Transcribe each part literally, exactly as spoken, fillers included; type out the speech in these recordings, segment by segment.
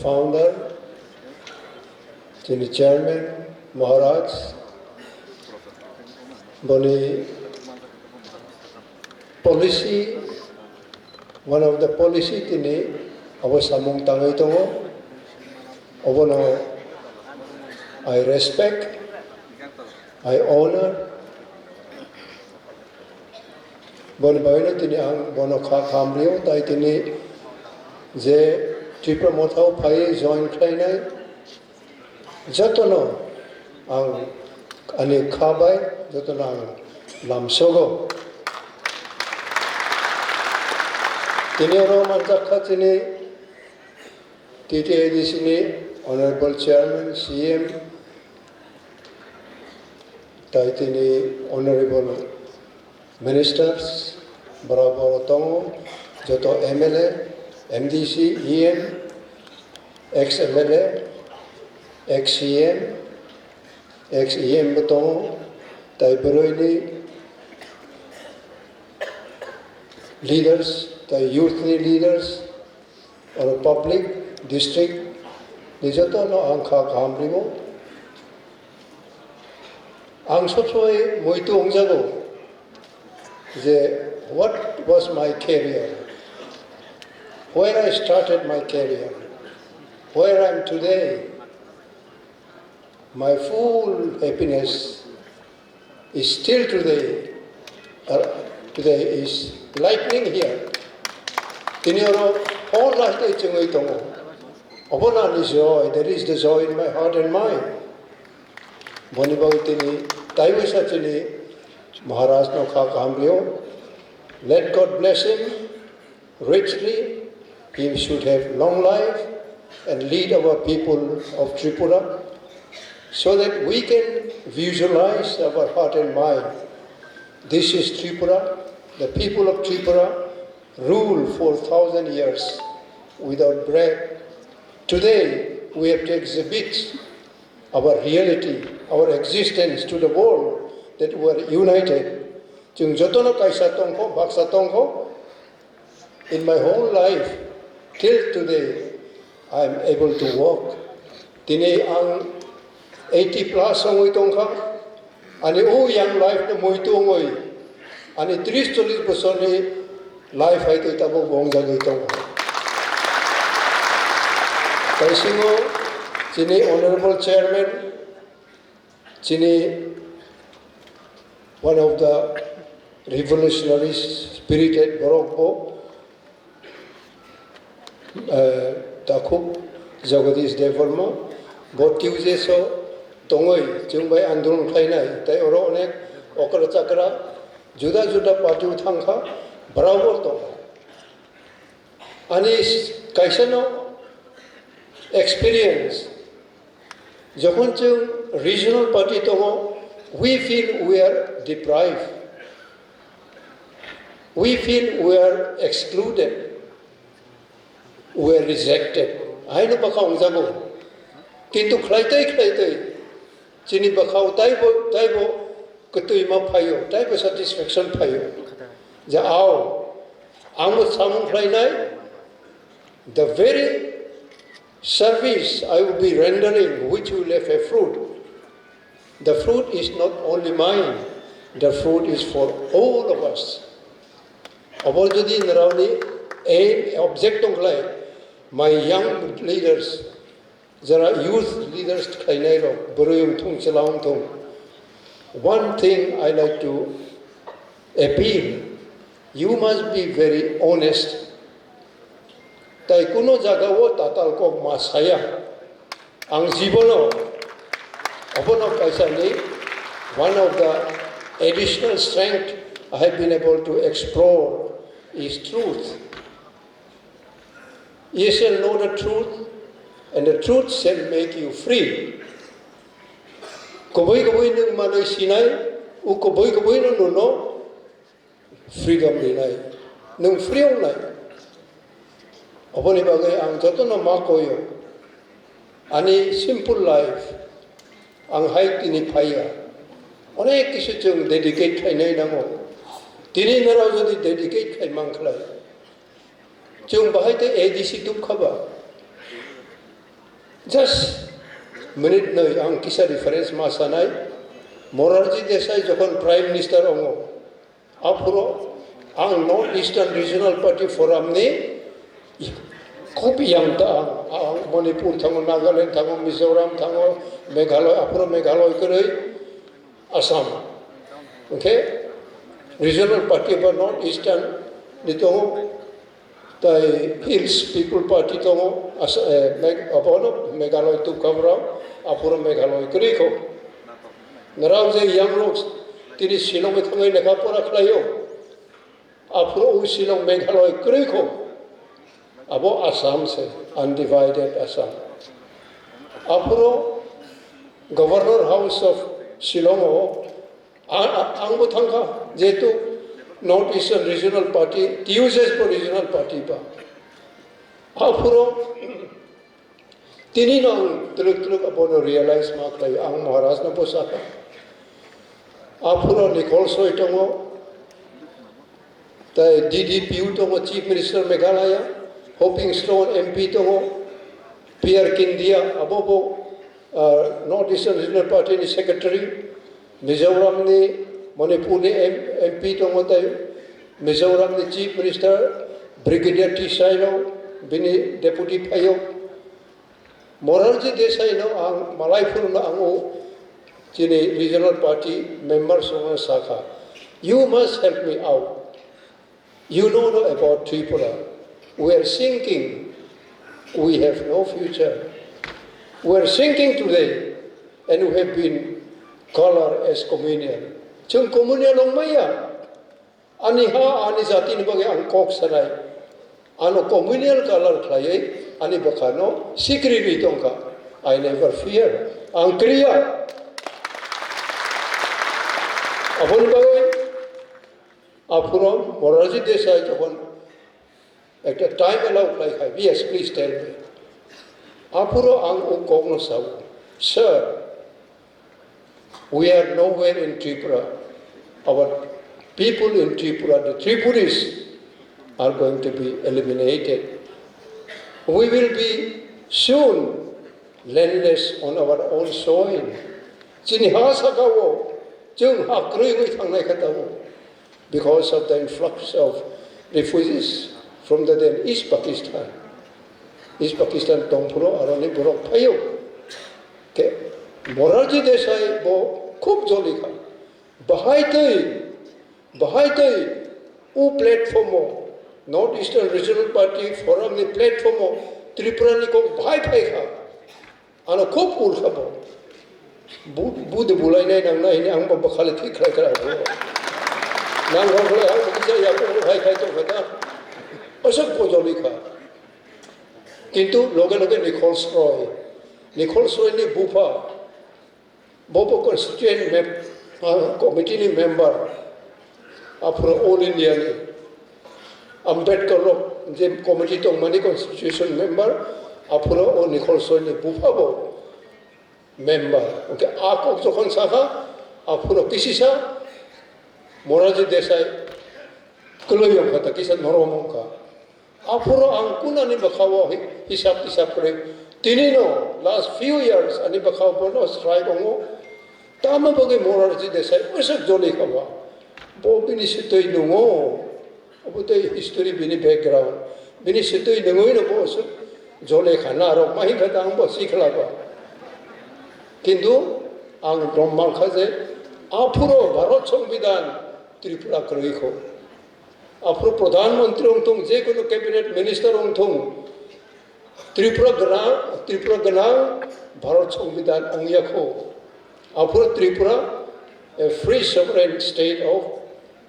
Founder, tini chairman, Maharaj, boni policy, one of the policy tini abo samung tangwi tongo, obono I respect, I honor, boni bagwino tini ang bono kha kham rio, tai tini je Tripura Motha o phai join khlainai, jotono ang ani kha bai jotono ang lamsogo. Tini oro manjak kha chini T T A D C ni Honorable Chairman, C M, tai tini Honorable Ministers, borok borok tongo, joto M L A, M D C, E M, ex M L A, ex C M, ex E M bo tongo, tai bwrwini leaders, tai youth ni leaders, oro public, district ni jotono ang kha kaham rwo. Ang sob somoi muitu wngjago je what was my career, where I started my career, where I am today. My full happiness is still today, uh, today is lightning here. Tini oro hor last day chwngwi tongo. Obono ani joy, there is the joy in my heart and mind. Boni bagwi tini taiwi sa chini Maharaj no kha kaham rio. Let God bless him richly. He should have long life and lead our people of Tripura so that we can visualize our heart and mind. This is Tripura. The people of Tripura rule for thousand years without break. Today, we have to exhibit our reality, our existence to the world that we are united. Chwng jotono kaisa tongkho, baksa tongkho. In my whole life, till today, I am able to walk. Tini ang eighty plus wngwi tongkha. Ani o young life no muitu wngwi, ani tris chollish bosorni life hai twi tabuk bo wngjagwi tongo. Taisingo chini honorable chairman, chini one of the revolutionary spirited borok bo, eh, Takhuk Jagadish Debbarma, bo T U J S o tongwi chwng bai andolon khlainai, tei oro onek okra chakra juda juda party o thangkha, borok bo tongo. Ani kaisano experience, jokhon chwng regional party tongo, we feel we are deprived, we feel we are excluded, we are rejected. Haino bwkha wngjago. Kintu khlaitwi khlaitwi chini bwkhao taibo, taibo kwtwima phaio, taibo satisfaction phaio. Je ao, ang bo samung khlainai, the very service I will be rendering, which will have a fruit. The fruit is not only mine, the fruit is for all of us. Obo jodi nrao ni aim, object tong khlai, my young leaders, jara youth leaders khlainai rok, bwrwi wng thung, chwla wng thung. One thing I like to appeal, you must be very honest. Tai kuno jaga o tatal kok ma saya. Ang jibono, obono kaisa ni one of the additional strength I have been able to explore is truth. Ye shall know the truth, and the truth shall make you free. Kubui kubui nwng manwi sinai, u kubui kubui no nuno freedom rinai. Nwng free wngnai. Oboni bagwi ang jotono ma koyo. Ani simple life, ang hai tini phaiya. Onek kisu chwng dedicate khainai nango. Tini norok jodi dedicate khai mankhlai, chwng bahai tei A D C tubkha ba? Just minute noi ang kisa reference ma sanai. Morarji Desai jokhon Prime Minister ongo, aphuro ang North Eastern Regional Party Forum ni khub yang ta ang, ang Manipur thango, Nagaland thango, Mizoram thango, Meghalaya, aphuro Meghalaya kwrwi Assam. Okay? Regional Party ba North Eastern ni tongo. Tai Hills People Party tongo, Asa-, eh, Meg-, abono Meghalaya tubkha borok, aphuru Meghalaya kwrwi kho. Nrao je yang rok tini Shillong bai thangwi lekha pora khlaio, aphuru o Shillong Meghalaya kwrwi kho. Abo Assam se, undivided Assam. Aphuru Governor House of Shillong o A-, a-, angbo thangkha, jehetu North Eastern Regional Party, T U S S bo Regional Party ba. Aphuro tini no ang twlwk twlwk abono realize ma khlai, ang Maharaj no bo sakha. Aphuro Nichols Roy tongo, tai D D P U tongo, Chief Minister Meghalaya, Hoping Stone M P tongo, P R Kindia, abo bo, ah, North Eastern Regional Party ni Secretary, Mizoram ni, Manipur ni M-, M P tongo tai, Mizoram ni Chief Minister Brigadier T Sailo, bini deputy phaio. Morarji Desai no ang malai phuru no ang o chini regional party member songo sakha, "You must help me out. You know no about Tripura. We are sinking. We have no future. We are sinking today, and we have been colored as communal." Chwng communal wng maya. Ani ha, ani jati ni bagwi ang kok sanai. Ano communal colour khlaiwi ani bwkha no sikri ri tongkha. I never fear. Ang kriya. Aboni bagwi aphuru Morarji Desai jokhon ekta time allow khlai khai, "Yes, please tell me." Aphuru ang o kok no sao, "Sir, we are nowhere in Tripura. Our people in Tripura, the Tripuris, are going to be eliminated. We will be soon landless on our own soil." Chini ha saka o, chwng ha kwrwi wngwi thangnai kha tabuk. Because of the influx of refugees from the then East Pakistan. East Pakistan tongphuru aroni borok phaio. Ke Morarji Desai bo khub joli kha. Bahai twi, bahai twi u platform o, North Eastern Regional Party Forum ni platform o Tripura ni kok bahai phai kha. Ano khub ul kha bo. Bu-, budi bulai nai nang nai hini ang bo bwkhali thik khlai khlai bo. Nang rok le ang kisa ya ko hai khai to kha ta. Asok ko joli kha. Kintu loge loge Nichols Roy. Nichols Roy ni bupha. Bo bo constituent mem-, ah, committee ni member. Aphuru All India ni Ambedkar rok je committee tongmani constitution member, aphuru o Nichols Roy ni bupha bo member. Oke, a kok jokhon sakha, aphuru kisisa Morarji Desai kwlwi wngkha ta, kisa norom wngkha. Aphuru ang kunani bwkhao hi-, hisab tisab kwrwi. Tini no last few years ani bwkhao bono strike wngo. Tamo bagwi Morarji Desai bwswk joli kha ba. Bo bini swtwi nungo. Obo tei history bini background. Bini swtwi nungwi no bo swk joli kha na rok ma hinkha ta ang bo sikla ba. Kintu ang rom mankha je aphuru Bharat Songbidan Tripura kwrwi kho. Aphuru Pradhan Mantri wng thung, je kono cabinet minister wng thung, Tripura gwnang, Tripura gwnang Bharat Songbidan wng ya kho. Aphuru Tripura, a free sovereign state of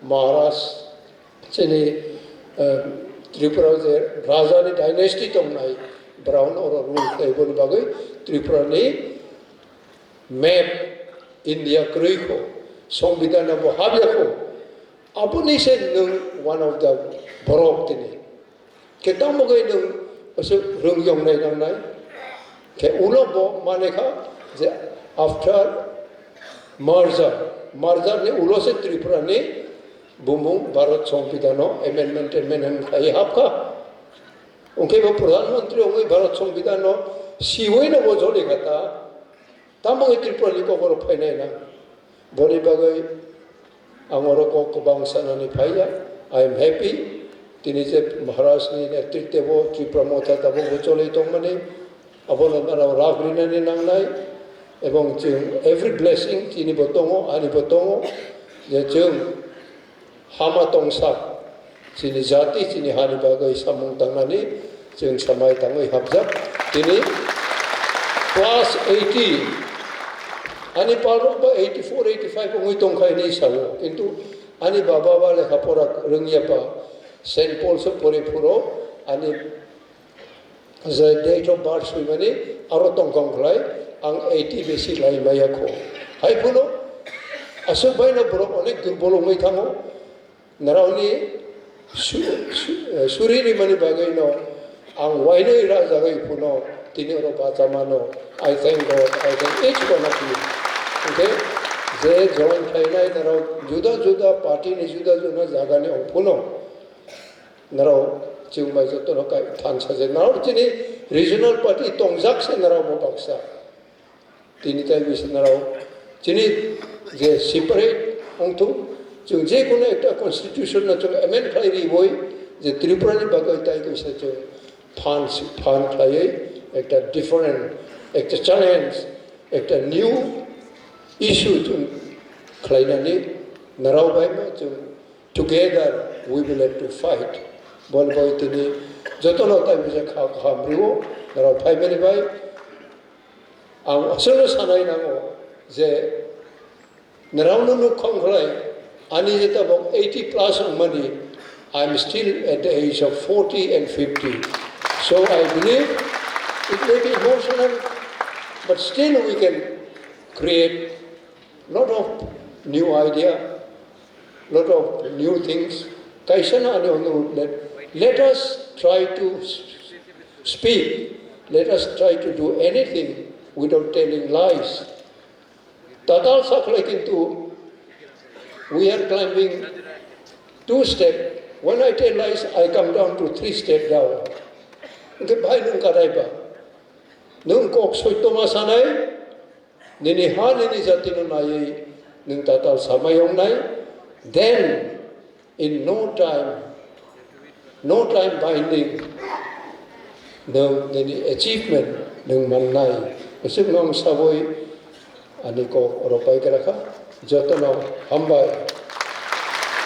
Maharaj. Chini, eh, Tripura je Raja ni dynasty tongnai, Brown oro rule khlai boni bagwi Tripura ni map India kwrwi kho, Songbidan bo habya kho. Aboni se nwng one of the borok tini. Khe tamo gai nwng aswk rwng yong nai nang nai. Khe ulo bo mane kha je after merger, merger ni ulo se Tripura ni bumung Bharat Songbidan o amendment, amendment khai hap kha. Wngkhe bo Pradhan Mantri wngwi Bharat Songbidan no siwi no bo joli kha ta, tamo khe Tripura ni kok oro phainai na. Boni bagwi ang oro kok kwbang sanani phaiya. I am happy. Tini je Maharaj ni netritwo bo Tripura Motha tabuk bo choli tongmani, abono norok rag rinani nangnai. Ebong chwng every blessing chini bo tongo, ani bo tongo, je chwng hama tongsa, chini jati, chini hani bagwi samung tangnani chwng samai tangwi hapjak. Tini class eighty, ani palrok ba eighty-four, eighty-five wngwi tongkha hinwi sao, kintu ani baba ba lekha pora rwngya ba, Saint Paul's o pore phuro ani je date of birth swimani aro tongkha wngkhlai, ang eighty besi lai maya kho. Hai phano aswk baino borok onek durbol wngwi thango. Naroni su-, su-, eh, suri rimani bagwi no ang wainwi rajagwi phano tini oro bachamano. I thank God, I thank each one of you. Hwnkhe je join khlainai narok juda juda party ni juda juda jagani wng phano narok chwng bai jotono kai thansa je narok chini regional party tongjak se narok bo baksa. Tini tai bisa narok chini je separate wngthung, chwng je kono ekta constitution no chwng amend khlai riboi je Tripura ni bagwi tai kaisa chwng phan, phan khlaiwi ekta different, ekta challenge, ekta new issue chwng khlainani narok bai ma chwng together we will have to fight. Boni bagwi tini jotono tai bisa kha kaham rwo, narok phaimani bai ang aswkno sanai nango je narokno nuk khong khlai ani je tabok eighty plus wngmani, I am still at the age of forty and fifty. So I believe it may be emotional, but still we can create lot of new idea, lot of new things. Kaisa no ani onurod, let, let us try to s-, speak, let us try to do anything without telling lies. Tatal sakhlai kintu we are climbing two step. When I tell lies, I come down to three step down. Hwnkhe bhai nwng kadai ba? Nwng kok soitoma sanai, nini ha nini jati no naiwi nwng tatal samai wngnai, then in no time, no time binding nwng nini achievement nwng mannai. Bwswk nwng sabwi ani kok oro pai krakha, jotono hambai.